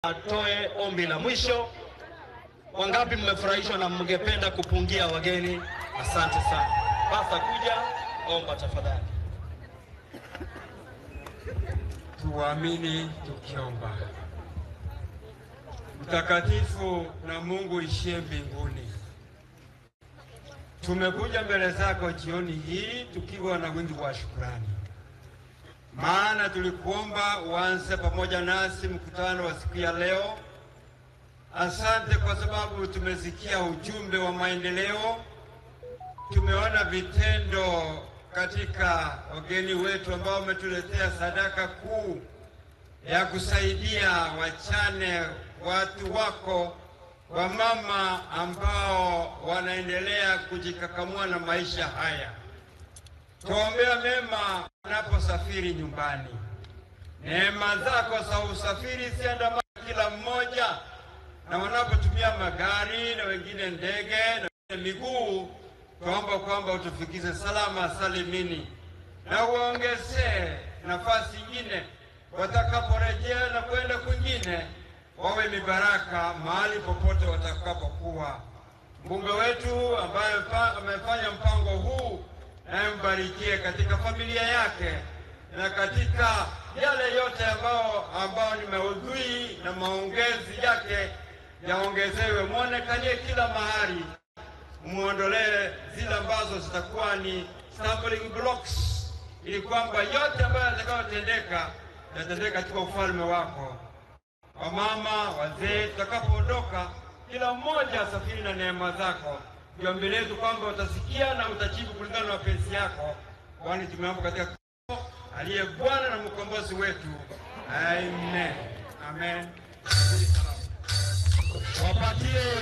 Atoe ombi la mwisho. Wangapi mmefurahishwa na mngependa kupungia wageni? Asante sana. Pasta, kuja omba tafadhali. Tuamini tukiomba. Mtakatifu na Mungu ishie mbinguni, tumekuja mbele zako jioni hii tukiwa na wingi wa shukrani, maana tulikuomba uanze pamoja nasi mkutano wa siku ya leo. Asante kwa sababu tumesikia ujumbe wa maendeleo, tumeona vitendo katika wageni wetu ambao wametuletea sadaka kuu ya kusaidia wachane, watu wako, wamama ambao wanaendelea kujikakamua na maisha haya. Tuombea mema wanaposafiri nyumbani. Neema zako za usafiri ziandamane kila mmoja, na wanapotumia magari na wengine ndege na wengine miguu, tuomba kwamba utufikishe salama salimini, na uongezee nafasi nyingine watakaporejea na kwenda kwingine, wawe mibaraka mahali popote watakapokuwa. Mbunge wetu ambaye amefanya mpango huu, naye mbarikie katika familia yake na katika yale yote ambao ni maudhui na maongezi yake yaongezewe, mwonekanie kila mahali, muondolee zile ambazo zitakuwa ni stumbling blocks, ili kwamba yote ambayo yatakayotendeka yatendeka katika ufalme wako. Wamama, wazee, tutakapoondoka, kila mmoja asafiri na neema zako. Ombi letu kwamba utasikia na utajibu kulingana na mapenzi yako, kwani tumeomba katika Kristo aliye Bwana na mkombozi wetu. Amen. Amen. Wapatie